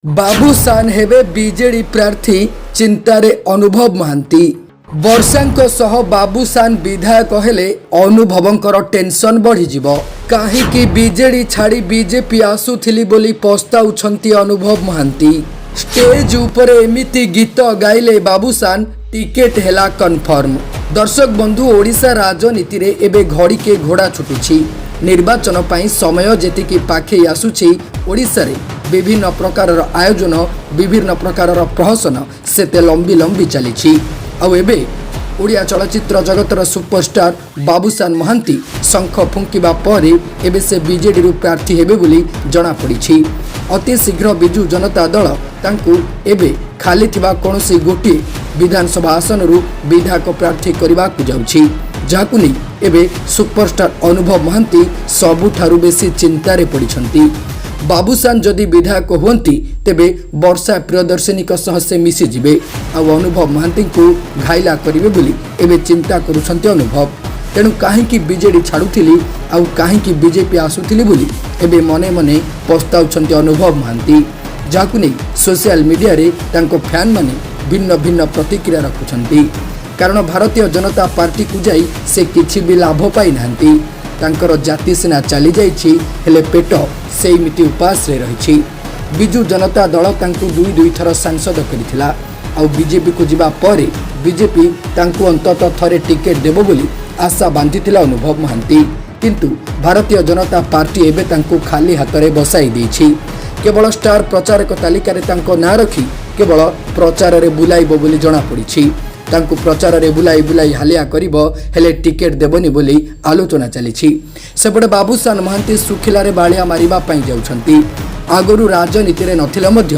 ବାବୁସାନ ହେବେ ବିଜେଡି ପ୍ରାର୍ଥୀ, ଚିନ୍ତାରେ ଅନୁଭବ ମହାନ୍ତି। ବର୍ଷାଙ୍କ ସହ ବାବୁସାନ ବିଧାୟକ ହେଲେ ଅନୁଭବଙ୍କର ଟେନସନ୍ ବଢ଼ିଯିବ। କାହିଁକି ବିଜେଡି ଛାଡ଼ି ବିଜେପି ଆସୁଥିଲି ବୋଲି ପସ୍ତାଉଛନ୍ତି ଅନୁଭବ ମହାନ୍ତି। ଷ୍ଟେଜ୍ ଉପରେ ଏମିତି ଗୀତ ଗାଇଲେ ବାବୁସାନ, ଟିକେଟ୍ ହେଲା କନଫର୍ମ। ଦର୍ଶକ ବନ୍ଧୁ, ଓଡ଼ିଶା ରାଜନୀତିରେ ଏବେ ଘଡ଼ିକେ ଘୋଡ଼ା ଛୁଟୁଛି। ନିର୍ବାଚନ ପାଇଁ ସମୟ ଯେତିକି ପାଖେଇ ଆସୁଛି, ଓଡ଼ିଶାରେ ବିଭିନ୍ନ ପ୍ରକାରର ଆୟୋଜନ, ବିଭିନ୍ନ ପ୍ରକାରର ପ୍ରହସନ ସେତେ ଲମ୍ବି ଲମ୍ବି ଚାଲିଛି। ଆଉ ଏବେ ଓଡ଼ିଆ ଚଳଚ୍ଚିତ୍ର ଜଗତର ସୁପରଷ୍ଟାର ବାବୁସାନ ମହାନ୍ତି ଶଙ୍ଖ ଫୁଙ୍କିବା ପରେ ଏବେ ସେ ବିଜେଡିରୁ ପ୍ରାର୍ଥୀ ହେବେ ବୋଲି ଜଣାପଡ଼ିଛି। ଅତି ଶୀଘ୍ର ବିଜୁ ଜନତା ଦଳ ତାଙ୍କୁ ଏବେ ଖାଲି ଥିବା କୌଣସି ଗୋଟିଏ ବିଧାନସଭା ଆସନରୁ ବିଧାୟକ ପ୍ରାର୍ଥୀ କରିବାକୁ ଯାଉଛି, ଯାହାକୁ ନେଇ ଏବେ ସୁପରଷ୍ଟାର ଅନୁଭବ ମହାନ୍ତି ସବୁଠାରୁ ବେଶୀ ଚିନ୍ତାରେ ପଡ଼ିଛନ୍ତି। ବାବୁସାନ ଯଦି ବିଧାୟକ ହୁଅନ୍ତି, ତେବେ ବର୍ଷା ପ୍ରିୟଦର୍ଶିନୀଙ୍କ ସହ ସେ ମିଶିଯିବେ ଆଉ ଅନୁଭବ ମହାନ୍ତିଙ୍କୁ ଘାଇଲା କରିବେ ବୋଲି ଏବେ ଚିନ୍ତା କରୁଛନ୍ତି ଅନୁଭବ। ତେଣୁ କାହିଁକି ବିଜେଡି ଛାଡ଼ୁଥିଲି ଆଉ କାହିଁକି ବିଜେପି ଆସୁଥିଲି ବୋଲି ଏବେ ମନେ ମନେ ପସ୍ତାଉଛନ୍ତି ଅନୁଭବ ମହାନ୍ତି, ଯାହାକୁ ନେଇ ସୋସିଆଲ ମିଡିଆରେ ତାଙ୍କ ଫ୍ୟାନ୍ମାନେ ଭିନ୍ନ ଭିନ୍ନ ପ୍ରତିକ୍ରିୟା ରଖୁଛନ୍ତି। କାରଣ ଭାରତୀୟ ଜନତା ପାର୍ଟିକୁ ଯାଇ ସେ କିଛି ବି ଲାଭ ପାଇନାହାନ୍ତି। ତାଙ୍କର ଜାତି ସିନା ଚାଲିଯାଇଛି, ହେଲେ ପେଟ ସେଇମିତି ଉପାସରେ ରହିଛି। ବିଜୁ ଜନତା ଦଳ ତାଙ୍କୁ ଦୁଇ ଦୁଇଥର ସାଂସଦ କରିଥିଲା ଆଉ ବିଜେପିକୁ ଯିବା ପରେ ବିଜେପି ତାଙ୍କୁ ଅନ୍ତତଃ ଥରେ ଟିକେଟ୍ ଦେବ ବୋଲି ଆଶା ବାନ୍ଧିଥିଲା ଅନୁଭବ ମହାନ୍ତି। କିନ୍ତୁ ଭାରତୀୟ ଜନତା ପାର୍ଟି ଏବେ ତାଙ୍କୁ ଖାଲି ହାତରେ ବସାଇ ଦେଇଛି। କେବଳ ଷ୍ଟାର ପ୍ରଚାରକ ତାଲିକାରେ ତାଙ୍କ ନାଁ ରଖି କେବଳ ପ୍ରଚାରରେ ବୁଲାଇବ ବୋଲି ଜଣାପଡ଼ିଛି। ତାଙ୍କୁ ପ୍ରଚାରରେ ବୁଲାଇ ବୁଲାଇ ହାଲିଆ କରିବ, ହେଲେ ଟିକେଟ୍ ଦେବନି ବୋଲି ଆଲୋଚନା ଚାଲିଛି। ସେପଟେ ବାବୁସାନ ମହାନ୍ତି ଶୁଖିଲାରେ ବାଳିଆ ମାରିବା ପାଇଁ ଯାଉଛନ୍ତି। ଆଗରୁ ରାଜନୀତିରେ ନଥିଲେ ମଧ୍ୟ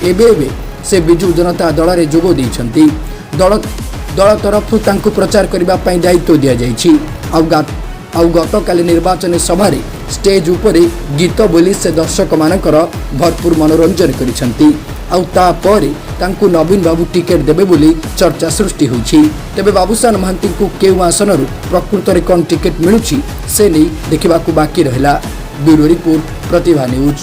ଏବେ ଏବେ ସେ ବିଜୁ ଜନତା ଦଳରେ ଯୋଗ ଦେଇଛନ୍ତି। ଦଳ ତରଫରୁ ତାଙ୍କୁ ପ୍ରଚାର କରିବା ପାଇଁ ଦାୟିତ୍ୱ ଦିଆଯାଇଛି। ଆଉ ଗତକାଲି ନିର୍ବାଚନୀ ସଭାରେ ଷ୍ଟେଜ୍ ଉପରେ ଗୀତ ବୋଲି ସେ ଦର୍ଶକମାନଙ୍କର ଭରପୁର ମନୋରଞ୍ଜନ କରିଛନ୍ତି। ଆଉ ତାପରେ ତାଙ୍କୁ ନବୀନ ବାବୁ ଟିକେଟ୍ ଦେବେ ବୋଲି ଚର୍ଚ୍ଚା ସୃଷ୍ଟି ହୋଇଛି। ତେବେ ବାବୁସାନ ମହାନ୍ତିଙ୍କୁ କେଉଁ ଆସନରୁ ପ୍ରକୃତରେ କ'ଣ ଟିକେଟ୍ ମିଳୁଛି, ସେ ନେଇ ଦେଖିବାକୁ ବାକି ରହିଲା। ବ୍ୟୁରୋ ରିପୋର୍ଟ, ପ୍ରତିଭା ନ୍ୟୁଜ୍।